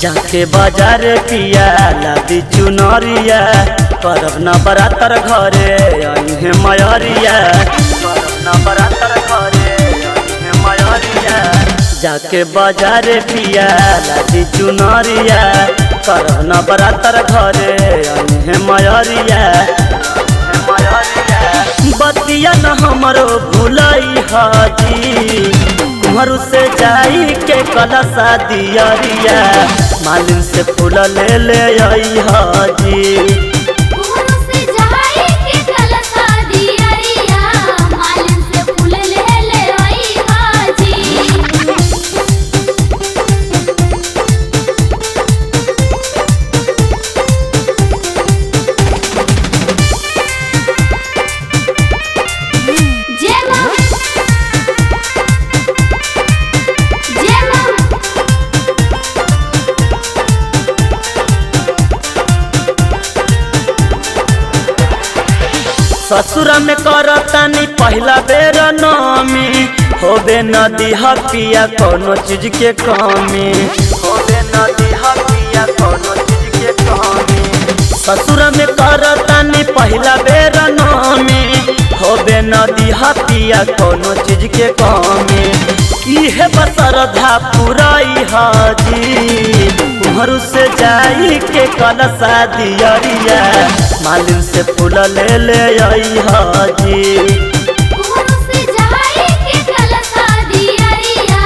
जाके बाजार पिया लादी चुनरिया, करब न बरातर घरे अइहे मयरिया, करब न बरातर घरे अइहे मयरिया। जाके बाजार पिया लादी चुनरिया, करब न बरातर घरे अइहे मयरिया, बतिया न हमरो भुलई हाजी। कुम्हरू से जाई के कलशा दियरिया, मालिन से फूल ले ले आई हाजी। कुम्हरू से जाई के कलशा दियरिया, मालिन से फूल ले ले आई हाजी। जय मां, जय मां। ससुर में करतानी पहला बेर नमी, होबे न दिह पिया कोनो चीज के कमी, होबे न दिह पिया कोनो चीज के कमी। ससुर में करतानी पहला बेर नमी, होबे न दिह पिया कोनो चीज के कमी। इहे बसरधा पुराई हाजी, कुम्हरू से जाई के कलशा दियरिया, मालिन से फूल ले ले आई हाजी। कुम्हरू से जाई के कलशा दियरिया,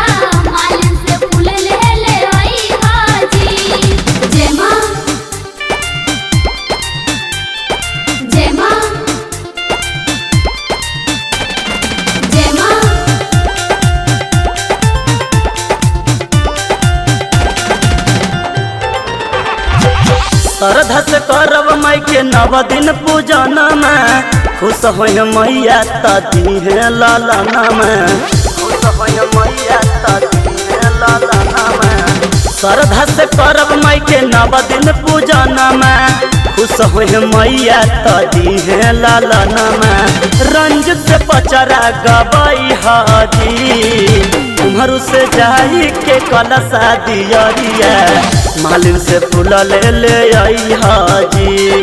मालिन से फूल ले ले आई हाजी। जय मां, जय मां, जय मां। श्रद्धा से करब माई के नव दिन पूजन में, खुश होय मैया त दीहे लालना में, खुश होय मैया त दीहे लालना में। श्रद्धा से करब माई के नव दिन पूजन में, खुश होय मैया त दीहे लालना में। रंजित से पचरा गबई हाजी, कुम्हरू से जाई के कलशा दियरिया, मालिन से फूल ले ले आई हाजी।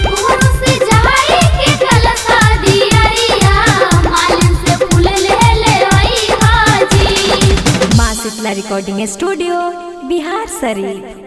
कुम्हरू से जाई के कलशा दियरिया, मालिन से फूल ले ले आई हाजी। माँ शीतला रिकॉर्डिंग स्टूडियो, बिहार शरीफ।